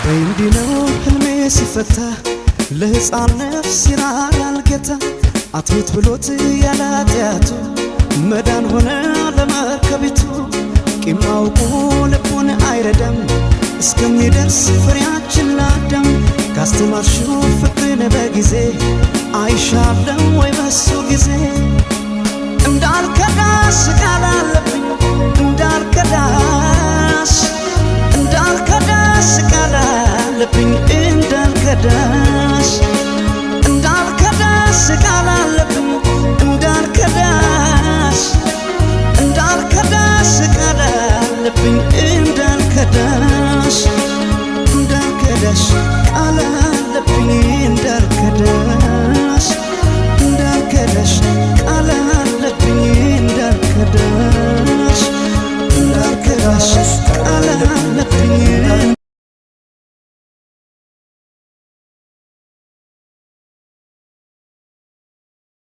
በይ እንዲህ ነው ህልሜ ሲፈታ፣ ለሕፃን ነፍስ ይራራል ጌታ። አትሙት ብሎት ያለ ኃጢአቱ መዳን ሆነ ለመርከቢቱ። ቂም አውቆ ልቡን አይረዳም እስከሚደርስ ፍሬያችን ለአዳም። ካስተማርሽው ፍቅርን በጊዜ አይሻለም ወይ በሱ ጊዜ? እንዳልከዳሽ ቃል አለብኝ፣ እንዳልከዳሽ፣ እንዳልከዳሽ ቃል አለብኝ፣ እንዳልከዳሽ፣ እንዳልከዳሽ ቃል አለብኝ፣ እንዳልከዳሽ፣ እንዳልከዳሽ ቃል አለብኝ፣ እንዳልከዳሽ።